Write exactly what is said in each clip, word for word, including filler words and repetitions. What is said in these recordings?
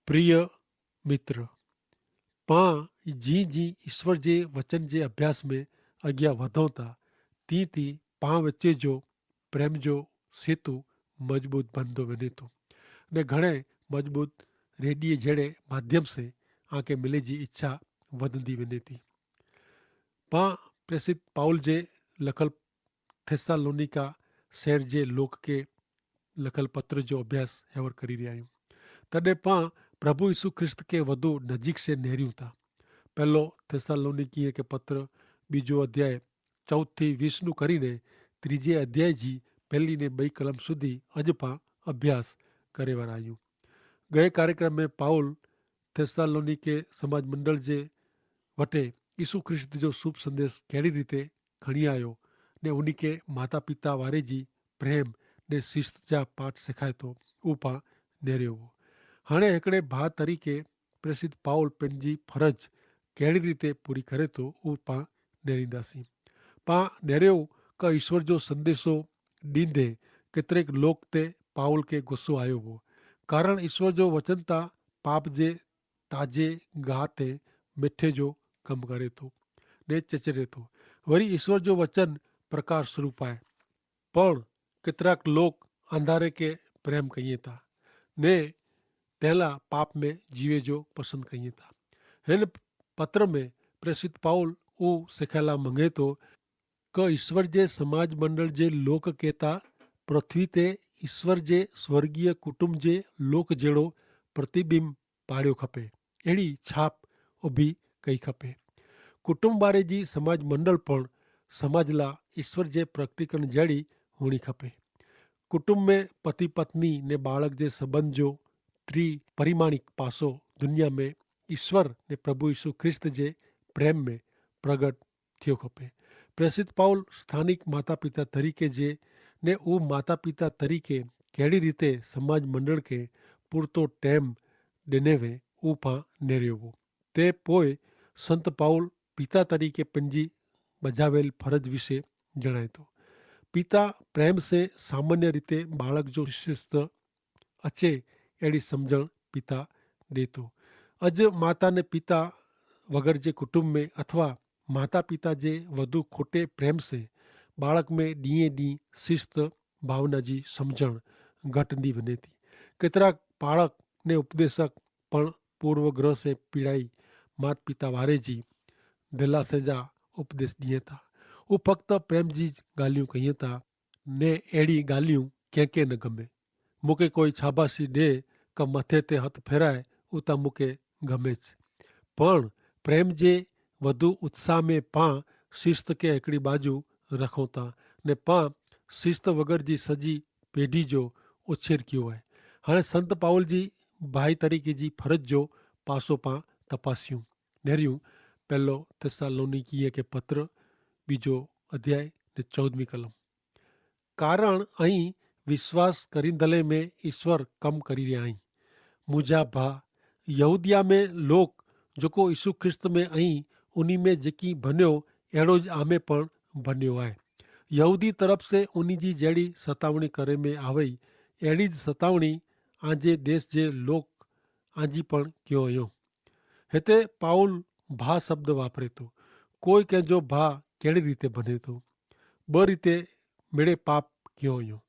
પ્રિય મિત્ર, પાં જી જી ઈસ્વર જે વચન જે અભ્યાસ મેં અગિયા વધો તા, તી તી પાં વચ્ચે જો પ્રેમ જો સેતુ મજબૂત બનદો વેને તો, ને ઘણે મજબૂત રેડિયે જેડ઼ે માધ્યમ સે આંકે મિલે જી ઇચ્છા વધદી વેને તી. પાં પ્રેસિત પાઉલ જે લખલ થેસ્સાલોનિકા શહેર જે લોક કે લખલ પત્ર જો અભ્યાસ હેવર કરી રહ્યા આયું. તદે પાં પ્રભુ ઈસુ ખ્રિસ્ત કે વધુ નજીક સે નેર્યું તા. પહેલો થેસ્સાલોનિકીય કે પત્ર બીજો અધ્યાય ચૌથી વીસનું કરીને ત્રીજે અધ્યાય જી પહેલી ને બઈ કલમ સુધી અજ પાં અભ્યાસ કરેવારા આયું. ગયે કાર્યક્રમ મેં પાઉલ થેસ્સાલોનિકે સમાજ મંડળ જે વટે ઈસુ ખ્રિસ્ત જો શુભ સંદેસ કેડી રીતે ખણિયાયો ને ઉની કે માતા પિતા વારે જી પ્રેમ ને શિસ્ત જા પાઠ સેખાય તો ઉપા નેરેવો. હણે હેકડ઼ે ભા તરીકે પ્રેસિત પાઉલ પેનજી ફરજ કેડી રીતે પૂરી કરે તો ઉપા નેરીંદા સી. પા નેરેવો કે ઈસ્વર જો સંદેસો દીધે કેતરેક લોક તે પાઉલ કે ગુસ્સો આયો વો. કારણ ઈસ્વર જો વચન તા પાપ જે તાજે ગાહ તે મેઠે જો કમ કરે તો ને ચચરે તો. વરી ઈસ્વર જો વચન પ્રકાર સ્વરૂપાય. પણ કેતરાક લોક અંધારે કે પ્રેમ કહિયે તા ને તેલા પાપ મેં જીવે જો પસંદ કહિયે તા. હેન પત્ર મેં પ્રેસિત પાઉલ ઉ સેખાલા મંગે તો કે ઈસ્વર જે સમાજ મંડળ જે લોક કેતા પૃથ્વી તે ઈસ્વર જે સ્વર્ગીય કુટુંબ જે લોક જેડો પ્રતિબિંબ પાડ્યો ખપે. એડી છાપ ઉભી કઈ ખપે. કુટુંબ વારે જી સમાજ મંડળ પણ સમાજ લા ઈસ્વર જે પ્રકટીકરણ જેડી હોણી ખપે. કુટુંબ મેં પતિ પત્ની ને બાળક જે સંબંધ જો ત્રિ પરિમાણિક પાસો દુનિયા મેં ઈસ્વર ને પ્રભુ ઈસુ ખ્રિસ્ત જે પ્રેમ મેં પ્રગટ થયો ખપે. પ્રેસિત પાઉલ સ્થાનિક માતાપિતા તરીકે જે ને ઉ માતાપિતા તરીકે કેડી રીતે સમાજ મંડળ કે પૂરતો ટેમ દેને વે ઉપા નેરેવો. તે પોય સંત પાઉલ પિતા તરીકે પનજી બજાવેલ ફરજ વિશે જણાયતો. પિતા પ્રેમ સે સામાન્ય રીતે બાળક જો શિસ્ત અચ્છે એડી સમઝણ પિતા દેતો. અજ માતા ને પિતા વગર જે કુટુંબ મેં અથવા માતા પિતા જે વધુ ખોટે પ્રેમ સે બાળક મેં ડિયે ડિયે શિસ્ત ભાવના જી સમઝણ ઘટની વને તી. કેતરા પાળક ને ઉપદેશક પણ પૂર્વગ્રહ સે પીડાઈ માત પિતા વારે જી દિલાસે જા ઉપદેશ દિયે તા. ઉપ ફક્ત પ્રેમ જી ગાલિયું કહિયે તા. ને એડી ગાલિયું કેંકે ન ગમે. મુકે કોઈ છાબાસી દે કા મતે તે હત ફેરાય ઉતા મુકે ગમે જ. પણ પ્રેમ જે વધુ ઉત્સાહ મેં પાં શિસ્ત કે એકડી બાજુ રખો તા ને પાં શિસ્ત વગર જી સજી પેઢી જો ઓછેર કિયો હૈ. હણે સંત પાઉલ જી ભાઈ તરીકે જી ફરજ જો પાસો પાં તપાસ્યું. નેર્યું પહેલો થેસ્સાલોનિકીય કે પત્ર બીજો અધ્યાય ને ચૌદમી કલમ. કારણ અહીં વિશ્વાસ કરીંદલે મેં ઈસ્વર કમ કરી રહ્યા અહીં. મુઝા ભા યહૂદિયા મેં લોક જોકો ઈસુ ખ્રિસ્ત મેં અહીં ઉની મેં જેકી ભન્યો એડો જ આમે પણ ભન્યો આય. યહૂદી તરફ સે ઉની જી જેડી સતાવણી કરે મેં આવે એડી જ સતાવણી આજે દેશ જે લોક આજી પણ ક્યો અયો. હેતા પાઉલ ભા શબ્દ વાપરે તો કોઈ કેંજો ભા કેડ઼ી રીતે ભને તો? બરી તે મેડ઼ે પાપ ક્યો અયો.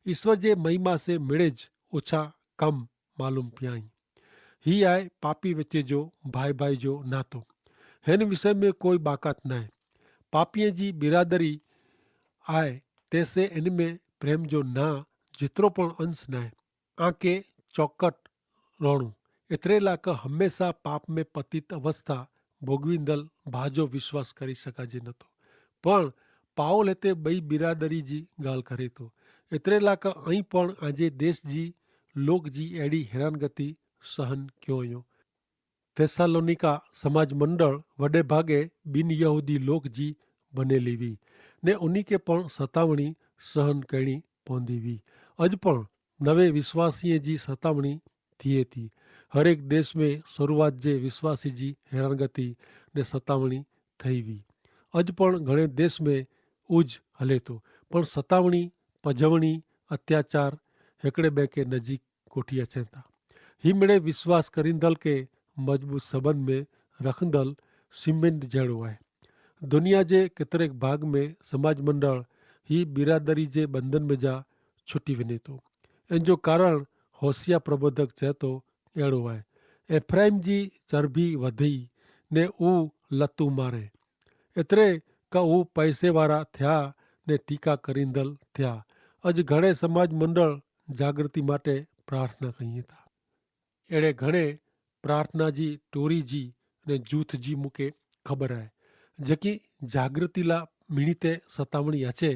ઈસ્વર જે મહિમા સે મેડ઼ે જ ઓછા કમ માલૂમ પ્યાઈ. હી આય પાપી વચ્ચે જો ભાઈ ભાઈ જો નાતો. હેન વિષય મેં કોઈ બાકાત નાય. પાપીએ જી બિરાદરી આય તેસે એન મેં પ્રેમ જો ના જેતરો પણ અંશ નાય. આંકે ચોકટ રોણું એતરેલા કે હમેંસા પાપમે પતિત અવસ્થા ભોગવિંદલ ભાજો વિશ્વાસ કરી શકાજે નતો. પણ પાઉલ હેતે બઈ બિરાદરી જી ગાલ કરે તો એતરેલા કે અહીં પણ આજે દેશ જી લોક જી એડી હેરાનગતિ સહન ક્યો અયો. થેસ્સાલોનિકા સમાજ મંડળ વડે ભાગે બિનયહૂદી લોક જી બનેલી વી ને ઉની કે પણ સતાવણી સહન કહેણી પોંધી વી. અજ પણ નવે વિશ્વાસીએ જી સતાવણી થિયે થી. હરેક દેશ મેં શરૂઆત જે વિશ્વાસી જી હેરાનગતિ ને સતાવણી થઈ વી. અજ પણ ઘણે દેશ મેં ઉજ હલે તો પણ સતાવણી પજવણી, અત્યાચાર હેકડ઼ે બેંકે નજીક કોઠિયા છેંતા. હી મેડે વિશ્વાસ કરીંદલ કે મજબૂત સંબંધ મેં રખંદલ સિમેન્ટ જેડો આય. દુનિયા જે કેતરેક ભાગ મેં સમાજ મંડળ હી બિરાદરી જે બંધન મેં જા છુટી વેને તો. એન જો કારણ હોસિયા પ્રબોધક ચેતો એડો આય. એફ્રાઈમ જી ચરબી વધી ને ઉ લતું મારે એતરે કા ઉ પૈસે વારા થ્યા ને ટીકા કરીંદલ થ્યા. અજ ઘણે સમાજ મંડળ જાગૃતિ માટે પ્રાર્થના કહિયે તા. એડે ઘણે પ્રાર્થના જી ટોરી જી ને જૂથ જી મુકે ખબર હૈ, જેકી જાગૃતિ લા મિણી તે સતાવણી હૈ છે.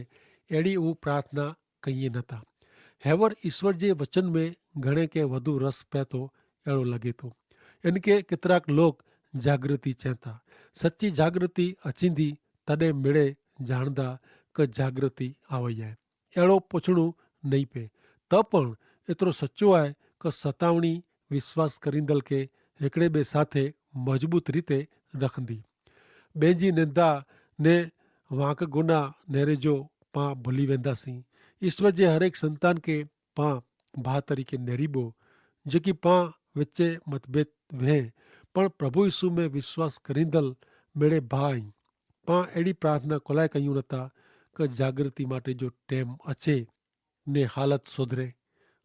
એડી ઉ પ્રાર્થના કહિયે નતા. હેવર ઈસ્વર જે વચન મેં ઘણે કે વધુ રસ પૈતો એડો લગે તો. એન કે કેતરાક લોક જાગૃતિ ચેતા. સચ્ચી જાગૃતિ અચિંદી તદે મેડે જાણદા કે જાગૃતિ આવય હૈ એડો પછણું નહીં પે. તો પણ એતરો સચો આય કે સતાવણી વિશ્વાસ કરીંદલ કે હેકડ઼ે બે સાથે મજબૂત રીતે રખંદી. બેંજી નેંદા ને વાંક ગુના નેરે જો પાં ભલી વેંદા સી. ઈસ્વર જે હરેક સંતાન કે પાં ભા તરીકે નેરી બો જેકી પાં વચ્ચે મતભેદ વહેં. પણ પ્રભુ ઈસુ મેં વિશ્વાસ કરીંદલ મેળે ભા અહીં. પાં એડી પ્રાર્થના કોલાએ કહ્યું નતા કે જાગૃતિ માટે જો ટેમ અછે ને હાલત સોધરે.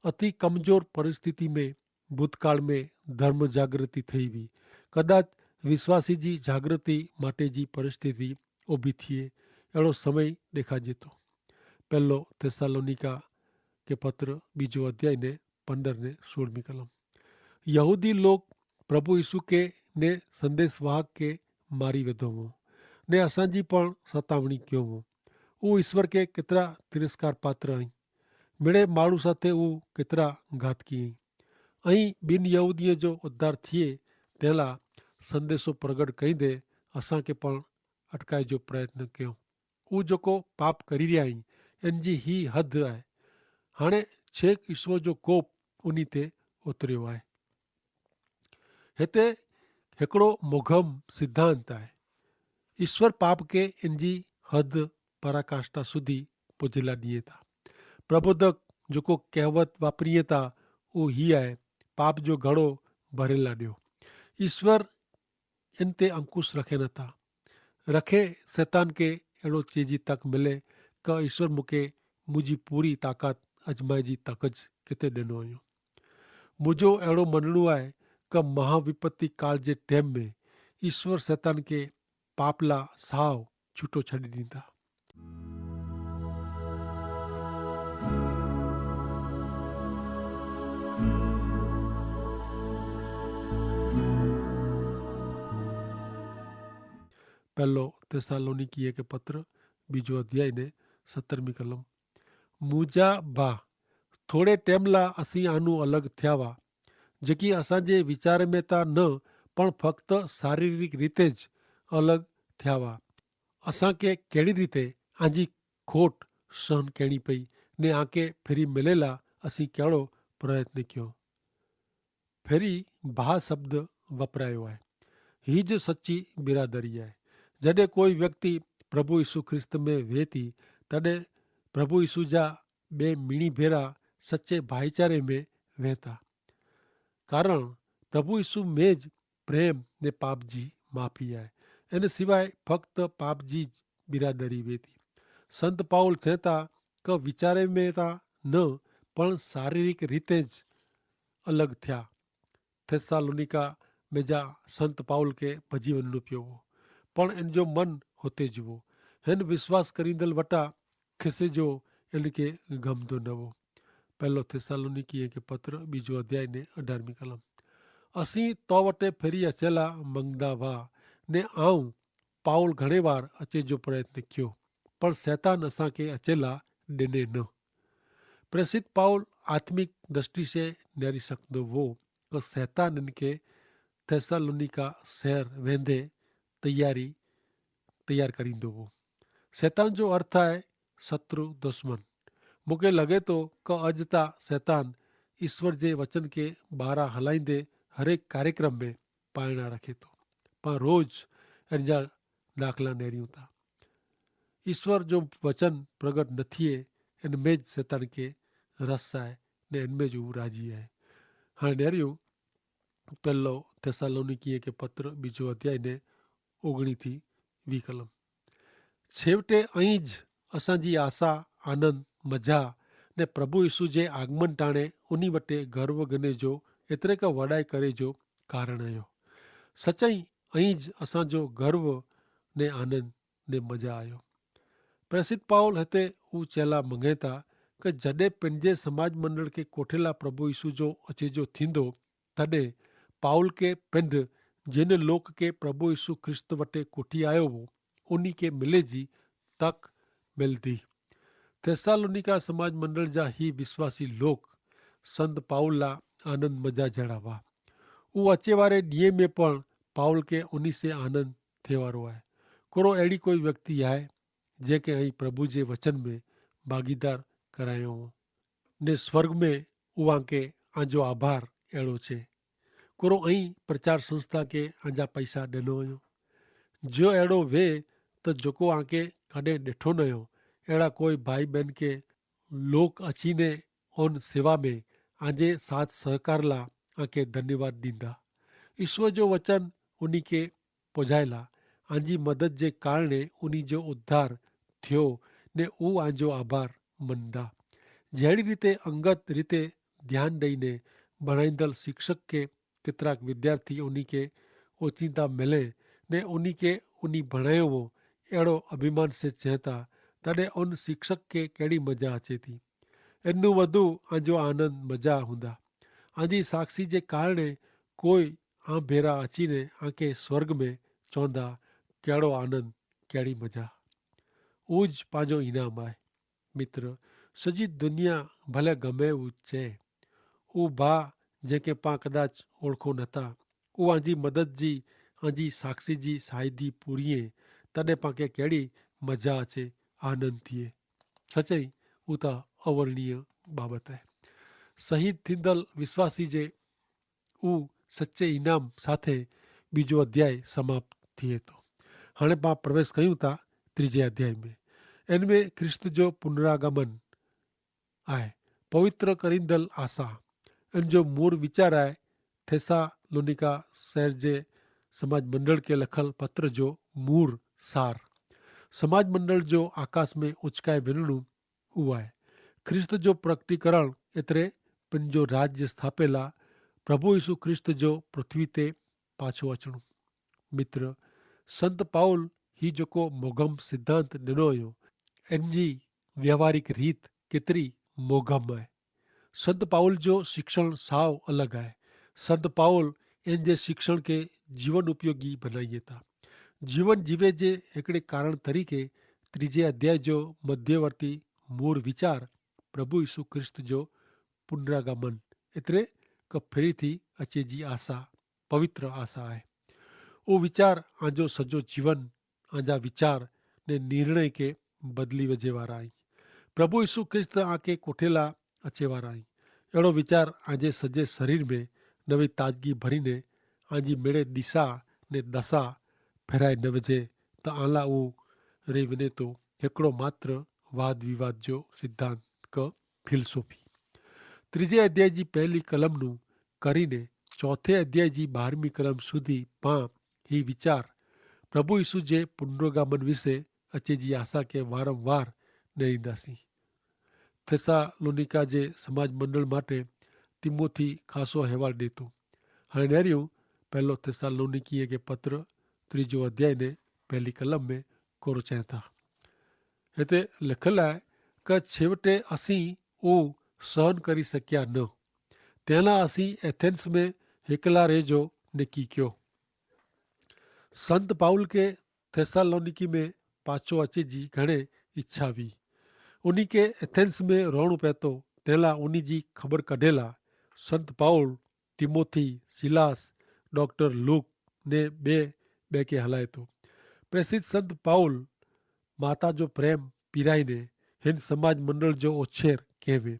અતિ કમજોર પરિસ્થિતિ મેં ભૂતકાળ મેં ધર્મ જાગૃતિ થઈ વી. કદાચ વિશ્વાસી જી જાગૃતિ માટે જી પરિસ્થિતિ ઉભી થિયે એડો સમય દેખાજે તો. પહેલો થેસ્સાલોનિકા કે પત્ર બીજો અધ્યાય ને પંદર ને સોળમી કલમ. યહૂદી લોક પ્રભુ ઈસુ કે ને સંદેસવાહક કે મારી વેધો વો ને અસાંજી પણ સતાવણી ક્યો વો. ઉ ઈસ્વર કે કેતરા તિરસ્કાર પાત્ર અહીં. મેળે માણુ સાથે ઉ કેતરા ઘાતકી અહીં. અહીં બિનયહૂદીય જો ઉદ્ધાર થિયે તેલા સંદેસો પ્રગટ કહીં દે અસાંકે પણ અટકાય જો પ્રયત્ન ક્યો. ઉ જોકો પાપ કરી રહ્યા અહીં એનજી હી હદ આય. હાણે છેક ઈસ્વર જો કોપ ઉની તે ઉતર્યો આય. હેતા હેકડો મોઘમ સિદ્ધાંત આય. ઈસ્વર પાપ કે એનજી હદ પરાકાષ્ટા સુધી પોજેલા દિયે તા. પ્રબોધક જોકો કહેવત વાપરિયે તા ઉ હી આય. પાપ જો ઘડો ભરેલા દ્યો. ઈસ્વર એન તે અંકુશ રખે નતા. રખે સૈતાન કે એડો ચેજી તક મિલે કે ઈસ્વર મુકે મુઝે પૂરી તાકાત અજમાઈ જી તક જ કિતે દેનો અયો. મુઝે એડો મનનો આય કે મહાવિપત્તિ કાળ જે ટેમ મેં ઈસ્વર સૈતાન કે પાપલા સાવ છૂટો છડી દીધા. પહેલો થેસ્સાલોનિકીએ કે પત્ર બીજો અધ્યાય ને સત્તરમી કલમ. મુજા ભા, થોડે ટેમલા અસી આનું અલગ થ્યાવા, જેકી અસાંજે વિચારે મેં તા ન પણ ફક્ત શારીરિક રીતે જ અલગ થ્યાવા. અસાંકે કેડી રીતે આંજી ખોટ સહન કેણી પઈ ને આંકે ફેરી મેલેલા અસી કેડો પ્રયત્ન ક્યો. ફેરી ભા શબ્દ વપરાયો આય. હી જ સચ્ચી બિરાદરી આય. જડે કોઈ વ્યક્તિ પ્રભુ ઈસુ ખ્રિસ્ત મેં વેતી તદે પ્રભુ ઈસુ જા બે મિણી ભેરા સચ્ચે ભાઈચારે મેં વેતા. કારણ પ્રભુ ઈસુ મેં જ પ્રેમ ને પાપ જી માફી આય. એન સિવાય ફક્ત પાપ જી જ બિરાદરી વેતી. સંત પાઉલ થેતા કે વિચારે મેં તા ન પણ શારીરિક રીતે જ અલગ થ્યા. થેસ્સાલોનિકા મેં જા સંત પાઉલ કે ભજીવન નું પ્યોવો પણ એન જો મન હોતે જુઓ. હેન વિશ્વાસ કરીંદલ વટા ખિસે જો એન કે ગમદો નવો. પહેલો થેસ્સાલોનિકી કે પત્ર બીજો અધ્યાય ને અઢારમી કલમ. અસી તો વટે ફેરી અચેલા મંગદા વા ને આઉં પાઉલ ઘણે વાર અચે જો પ્રયત્ન ક્યો પણ સૈતાન અસાંકે અચેલા ડેને ન. પ્રેસિત પાઉલ આત્મિક દ્રષ્ટિ સે નેરી સકદો વો કે સૈતાન એન કે થેસ્સાલોનિકા સહર વેંધે તૈયારી તૈયાર કરીંદો વો. સૈતાન જો અર્થ આય સત્રુ દુશ્મન. મુકે લગે તો કે અજ તા સૈતાન ઈસ્વર જે વચન કે બારા હલાઈંદે હરેક કાર્યક્રમ મેં પાયણા રખે તો. પાં રોજ એનજા દાખલા નેર્યું તા. ઈસ્વર જો વચન પ્રગટ નથીએ એન મેં જ સૈતાન કે રસ આય ને એન મેં જ ઉરાજી આય. હાણે નેર્યું પહેલો થેસ્સાલોનિકીય કે પત્ર બીજો અધ્યાય ને ઓગણી થી વી કલમ. છેવટે અહીં જ અસાં જી આશા, આનંદ, મજા ને પ્રભુ ઈસુ જે આગમન ટાણે ઉની વટે ગર્વ ગને જો એતરે કા વડાઈ કરે જો કારણ અયો. સચાઈ અહીં જ અસાં જો ગર્વ ને આનંદ ને મજા આયો. પ્રેસિત પાઉલ હતે ઉચેલા મંગેતા કે જડે પેનજે સમાજ મંડળ કે કોઠેલા પ્રભુ ઈસુ જો અચેજો થીંદો, તદે પાઉલ કે પેંધ જેન લોક કે પ્રભુ ઈસુ ખ્રિસ્ત વટે કોઠી આયો વો ઉની કે મિલે જી તક મિલતી. થેસ્સાલોનિકા સમાજ મંડળ જા હી વિશ્વાસી લોક સંત પાઉલ લા આનંદ મજા જેડા વા. ઉ અચેવારે દિયે મેં પણ પાઉલ કે ઉની સે આનંદ થેવારો આય. કોરો એડી કોઈ વ્યક્તિ આય જે કે અહીં પ્રભુ જે વચન મેં ભાગીદાર કરાયો હો ને સ્વર્ગ મેં ઉઆંકે આજો આભાર એડો છે? કોરો અહીં પ્રચાર સંસ્થા કે આજા પૈસા દેનો અયો? જો એડો વે તો જોકો આંકે કદે દેઠો નયો એડા કોઈ ભાઈ બહેન કે લોક અચીને ઓન સેવા મેં આજે સાથ સહકારલા આંકે ધન્યવાદ દીંદા. ઈસ્વર જો વચન ઉની કે પોજાયેલા આજી મદદ જે કારણે ઉની જો ઉદ્ધાર થયો ને ઉ આજો આભાર મનદા. જેડી રીતે અંગત રીતે ધ્યાન દઈને ભણાઈંદલ શિક્ષક કે કેતરાક વિદ્યાર્થી ઉની કે ઓચિંતા મેલે ને ઉની કે ઉની ભણાયો વો એડો અભિમાન સે ચેતા, તદે ઉન શિક્ષક કે કેડી મજા હચે થી? એનનું વધુ આજો આનંદ મજા હુંદા. આજી સાક્ષી જે કારણે કોઈ આંભેરા અચીને આંકે સ્વર્ગ મેં ચોંદા, કેડો આનંદ, કેડી મજા. ઉજ પાંજો ઇનામ આય. મિત્ર, સજી દુનિયા ભલે ગમે ઉજ છે. ઉ ભા જે કે પાં કદાચ ઓળખો નતા, ઉ આજી મદદ જી આજી સાક્ષી જી સાહિદી પૂરી હૈ. તદે પાંકે કેડી મજા છે, આનંદ થી હૈ. સચાઈ ઉતા અવરણીય બાબત હૈ. શહીદ થીંદલ વિશ્વાસી જે ઉ સચ્ચે ઇનામ સાથે બીજો અધ્યાય સમાપ્ત થિયે તો. હણે પાં પ્રવેશ કહ્યું તા ત્રીજે અધ્યાય મેં. એન મેં ખ્રિસ્ત જો પુનરાગમન આય, પવિત્ર કરીંદલ આશા. એન જો મૂર વિચાર આય થેસ્સાલોનિકા શહેર જે સમાજ મંડળ કે લખલ પત્ર જો મૂર સાર. સમાજ મંડળ જો આકાશ મેં ઉચકાય વિનણું ઉવાય. ખ્રિસ્ત જો પ્રકટીકરણ એતરે પન જો રાજ્ય સ્થાપેલા પ્રભુ ઈસુ ખ્રિસ્ત જો પૃથ્વી તે પાછો અચણું. મિત્ર, સંત પાઉલ હી જોકો મોગમ સિદ્ધાંત નેનો અયો, એનજી વ્યવહારિક રીત કેતરી મોગમ હૈ. સંત પાઉલ જો શિક્ષણ સાવ અલગ હૈ. સંત પાઉલ એનજે શિક્ષણ કે જીવન ઉપયોગી બનાઈ થા. જીવન જીવે જે હેકડ઼ે કારણ તરીકે ત્રીજે અધ્યાય જો મધ્યવર્તી મૂળ વિચાર પ્રભુ ઈસુ ખ્રિસ્ત જો પુનરાગમન એતરે કે ફેરી થી અચે જી આશા, પવિત્ર આશા હૈ. ઓ વિચાર આજો સજો જીવન, આજા વિચાર ને નિર્ણય કે બદલી વજે વારા હૈં. પ્રભુ ઈસુ ખ્રિસ્ત આકે કોઠેલા અચે વારા હૈં. એડો વિચાર આજે સજે શરીર મેં નવી તાજગી ભરી ને આજી મેળે દિશા ને દશા ફેરાઈ ન વજે, તો આલા ઉં રહી વને તો હેકડો માત્ર વાદ વિવાદ જો સિદ્ધાંત ક ફિલસૂફી. ત્રીજે અધ્યાય જી પહેલી કલમનું કરીને ચોથે અધ્યાય જી બારમી કલમ સુધી પાં હી વિચાર પ્રભુ ઈસુ જે પુનરોગામન વિશે અચે જી આશા કે વારંવાર નરીંદા સી. થેસ્સાલોનિકા જે સમાજ મંડળ માટે તિમોથી ખાસો અહેવાલ દેતો. હણે નેર્યું પહેલો થેસ્સાલોનિકીએ કે પત્ર ત્રીજો અધ્યાય ને પહેલી કલમ મેં કોરો ચેતા. હેતા લખેલા કે છેવટે અસી ઉં સહન કરી શક્યા ન, તેના અસી એથેન્સ મેં હેકલા રહેજો ને કી ક્યો. સંત પાઉલ કે થેસ્સાલોનિકી મેં પાછો અચે જી ઘણે ઇચ્છા વી. ઉની કે એથેન્સ મેં રોણું પૈતો તેલા ઉની જી ખબર કઢેલા સંત પાઉલ તિમોથી, સિલાસ, ડોક્ટર લૂક ને બે બે કે હલાયતો. પ્રેસિત સંત પાઉલ માતા જો પ્રેમ પિરાઈને હેન સમાજ મંડળ જો ઓછેર કહેવે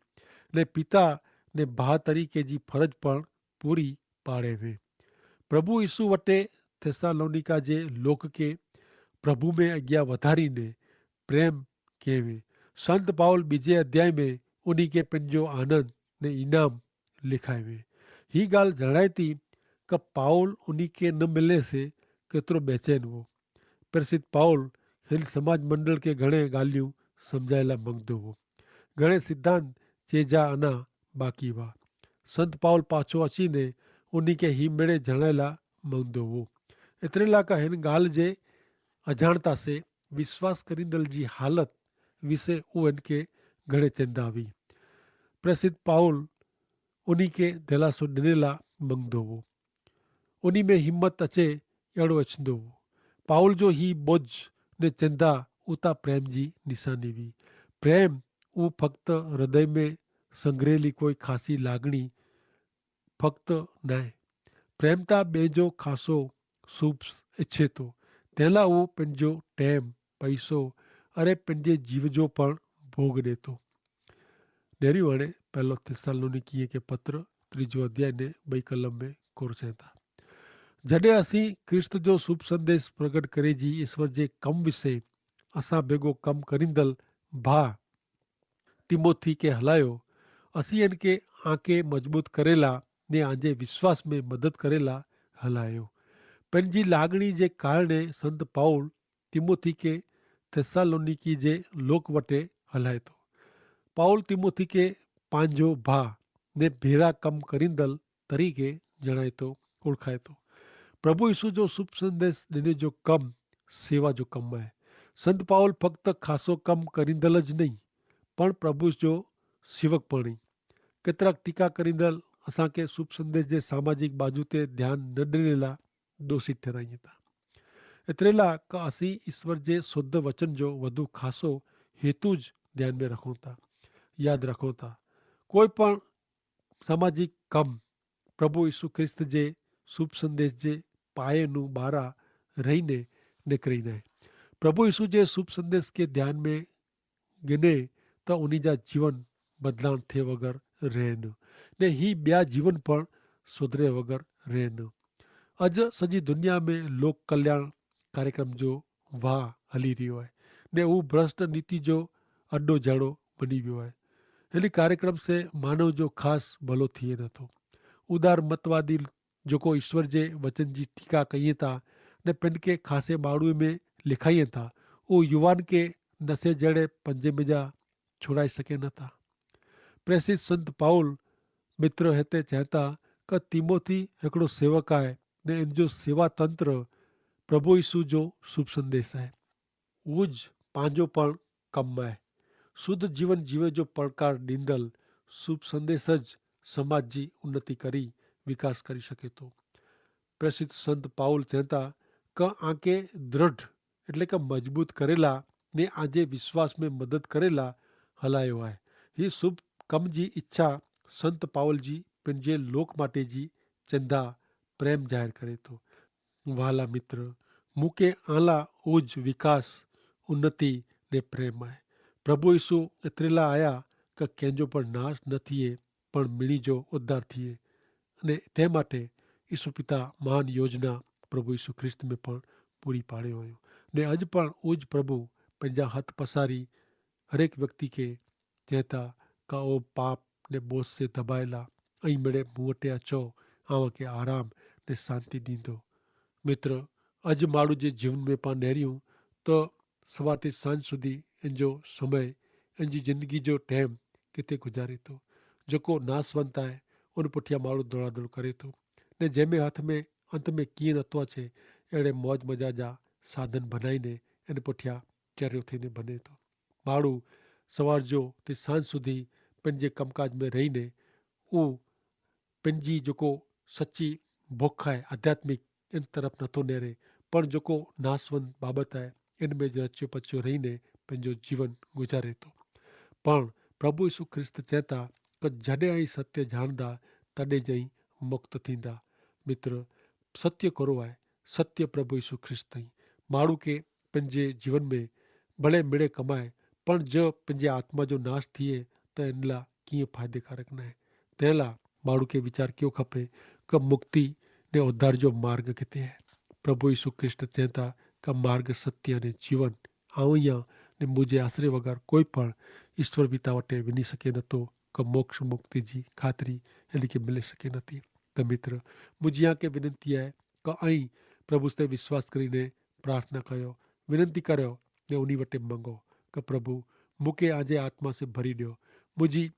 ને પિતા ને ભા તરીકે જી ફરજ પણ પૂરી પાડે વે. પ્રભુ ઈસુ વટે થેસ્સાલોનિકા જે લોક કે પ્રભુ મેં અજ્ઞા વધારી ને પ્રેમ કહેવે. સંત પાઉલ બીજે અધ્યાય મેં ઉની કે પન જો આનંદ ને ઇનામ લિખાય વે. હી ગાલ જણાયતી પાઉલ ઉની કે ન મિલે સે કેતરો બેચેન વો. પ્રેસિત પાઉલ હેન સમાજ મંડળ કે ઘણે ગાલિયું સમઝાયેલા મંગદો વો. ઘણે સિદ્ધાંત ચેજા અના બાકી વા. સંત પાઉલ પાછો અચીને ઉની કે હી મેળે જણાયેલા મંગદો વો. એતરેલા કા હેન ગાલ જે અજાણતા સે વિશ્વાસ કરીંદલ જી હાલત વિશે ઉ એન કે ઘણે ચેંદા વી. પ્રેસિત પાઉલ ઉની કે ધેલાસો ડેનેલા મંગદો વો. ઉની મેં હિંમત અચે એડો અચંદો વો. પાઉલ જો હી બોજ ને ચેંદા ઉતા પ્રેમ જી નિશાની વી. પ્રેમ ઉ ફક્ત હૃદય મેં સંગ્રેલી કોઈ ખાસી લાગણી ફક્ત નાય. પ્રેમતા બેજો ખાસો સૂપ ઇચ્છે તો તેલા ઉ પન જો ટેમ પૈસો અરે પન જે જીવ જો પણ ભોગ દેતો. નેરી વણે પહેલો થિસ્સાલોનીકીએ કે પત્ર ત્રીજો અધ્યાય ને બઈ કલમ મેં કોરસેતા. જડે અસી ખ્રિસ્ત જો શુભ સંદેશ પ્રગટ કરે જી ઈસ્વર જે કમ વિશે અસા ભેગો કમ કરીંદલ ભા તિમોથી કે હલાયો, અસી એન કે આંકે મજબૂત કરેલા ને આજે વિશ્વાસ મેં મદદ કરેલા હલાયો. પન જી લાગણી જે કારણે સંત પાઉલ તિમોથી કે થિસ્સાલોનીકી જે લોક વટે હલાયતો. પાઉલ તિમોથી કે પાંજો ભા ને ભેરા કમ કરીંદલ તરીકે જણાયતો ઓળખાયતો. પ્રભુ ઈસુ જો શુભ સંદેશ દેને જો કમ સેવા જો કમ હૈ. સંત પાઉલ ફક્ત ખાસો કમ કરીંદલ જ નહીં પણ પ્રભુ જો સેવક પણ હૈ. કેતરાક ટીકા કરીંદલ અસાંકે શુભ સંદેશ જે સામાજિક બાજુ તે ધ્યાન ન દેનેલા દોષિત ઠેરાઈ હતા. એતરેલા કા અસી ઈસ્વર જે શુદ્ધ વચન જો વધુ ખાસો હેતુ જ ધ્યાન મેં રખો થા, યાદ રખો થા. કોઈ પણ સામાજિક કમ પ્રભુ ઈસુ ખ્રિસ્ત જે શુભ સંદેશ જે પાયે નું બારા રહી ને નેકરી નાય. પ્રભુ ઈસુ જે શુભ સંદેશ કે ધ્યાન મેં ગિને તો ઉની જા જીવન બદલાણ થે વગર રહે ન, ને હી બ્યા જીવન પણ સુધરે વગર રહે ન. અજ સજી દુનિયા મેં લોક કલ્યાણ કાર્યક્રમ જો વાહ હલી રહ્યો હૈ, ને ઉં ભ્રષ્ટ નીતિ જો અડો જેડો બની વ્યો હૈ. હેલી કાર્યક્રમ સે માનવ જો ખાસ ભલો થિયે ન થો. ઉદાર મતવાદી જોકો ઈસ્વર જે વચન જી ટીકા કહિયે તા ને પેનકે ખાસે માણૂ મેં લિખાયે તા, ઉં યુવાન કે નસે જેડે પંજે મેં જા છોડાઈ સકે ન તા. પ્રેસિત સંત પાઉલ મિત્ર હેતે ચેંતા કે તિમોથી હેકડો સેવક આય, ને એન જો સેવાતંત્ર પ્રભુ ઈસુ જો શુભ સંદેશ આય. ઉજ પાંજો પણ કમ આય. શુદ્ધ જીવન જીવે જો પડકાર દીંદલ શુભ સંદેશ જ સમાજ જી ઉન્નતિ કરી વિકાસ કરી શકે તો. પ્રેસિત સંત પાઉલ ચેંતા કે આંકે દ્રઢ એટલે કે મજબૂત કરેલા ને આજે વિશ્વાસ મેં મદદ કરેલા હલાયો આય. હી શુભ કમ જી ઇચ્છા સંત પાઉલ જી પન જે લોક માટે જી ચેંદા પ્રેમ જાહેર કરે તો. વહાલા મિત્ર, મુકે આલા ઉજ વિકાસ ઉન્નતિ ને પ્રેમ આય. પ્રભુ ઈસુ એતરેલા આયા કે કેંજો પણ નાશ ન થિયે પણ મિણી જો ઉદ્ધાર થિયે. અને તે માટે ઈસુ પિતા મહાન યોજના પ્રભુ ઈસુ ખ્રિસ્ત મેં પણ પૂરી પાડ્યો હોયો. ને અજ પણ ઉજ પ્રભુ પંજા હત પસારી હરેક વ્યક્તિ કે ચેંતા કા ઓ પાપ ને બોસ સે ધબાયેલા અહીં મેડે મુવટે અચો, આવા કે આરામ ને શાંતિ દીંદો. મિત્ર, અજ માડૂ જે જીવન મેં પાં નેર્યું તો સવારથી સાંજ સુધી એન જો સમય એન જી જિંદગી જો ટેમ કિતે ગુજારે તો? જોકો નાસવંત આય ઉન પુઠ્યા માડૂ દોડાદોડ કરે તો. ને જેમે હાથ મેં અંત મેં કિયે નતો છે એડે મોજ મજા જા સાધન ભનાઈ ને એન પુઠ્યા ચર્યો થઈને ભને તો. માડૂ સવાર જો તે સાંજ સુધી પન જે કમકાજ મેં રહી ને ઉં પન જી જોકો સચ્ચી ભોખા હૈ આધ્યાત્મિક એન તરફ નતો નેરે, પણ જોકો નાસવંત બાબત હૈ એન મેં જ રચ્યો પચ્યો રહી ને પન જો જીવન ગુજારે તો. પણ પ્રભુ ઈસુ ખ્રિસ્ત ચેંતા કે જડે અહીં સત્ય જાણદા તદે જ અહીં મુક્ત થીંદા. મિત્ર, સત્ય કરો હૈ, સત્ય પ્રભુ ઈસુ ખ્રિસ્ત અહીં. માડૂ કે પન જે જીવન મેં ભલે મિડે કમાય પણ જો પન જે આત્મા જો નાસ થિયે તો એનલા કિયા ફાયદેકારક નાય. તેલા માડૂ કે વિચાર કિયો ખપે કે મુક્તિ ને ઉદ્ધાર જો માર્ગ કિતે હૈ? પ્રભુ ઈસુ ખ્રિસ્ત ચેંતા કે માર્ગ સત્ય અને જીવન આવ હિયા, ને મુઝે આશરે વગર કોઈ પણ ઈસ્વર પિતા વટે વિની શકે નતો કે મોક્ષ મુક્તિ જી ખાતરી એની કે મિલે શકે નથી. તો મિત્ર, મુઝે આંકે વિનંતી હૈ કે અહીં પ્રભુ તે વિશ્વાસ કરીને પ્રાર્થના કર્યો, વિનંતી કર્યો, ને ઉની વટે મંગો કે પ્રભુ, મુકે આજે આત્મા સે ભરી દ્યો. મુઝે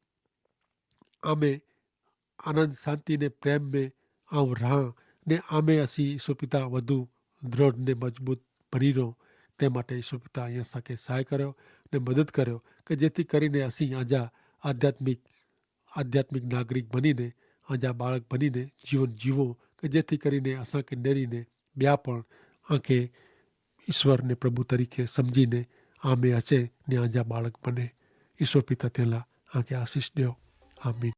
આમે આનંદ, શાંતિ ને પ્રેમ મેં આવ રહા, ને આમે અસી ઈસુ પિતા વધુ દ્રઢ ને મજબૂત ભરી રહો. તે માટે ઈસુ પિતા અહીં સાકે સહાય કર્યો ને મદદ કર્યો, કે જેથી કરીને અસી આજા આધ્યાત્મિક આધ્યાત્મિક નાગરિક ભનીને, આજા બાળક ભનીને જીવન જીવો, કે જેથી કરીને અસાંકે નેરીને બ્યા પણ આંકે ઈસ્વર ને પ્રભુ તરીકે સમઝીને આમે હસે ને આજા બાળક ભને. ઈસ્વર પિતા તેલા આંકે આશીસ દ્યો. આમીન.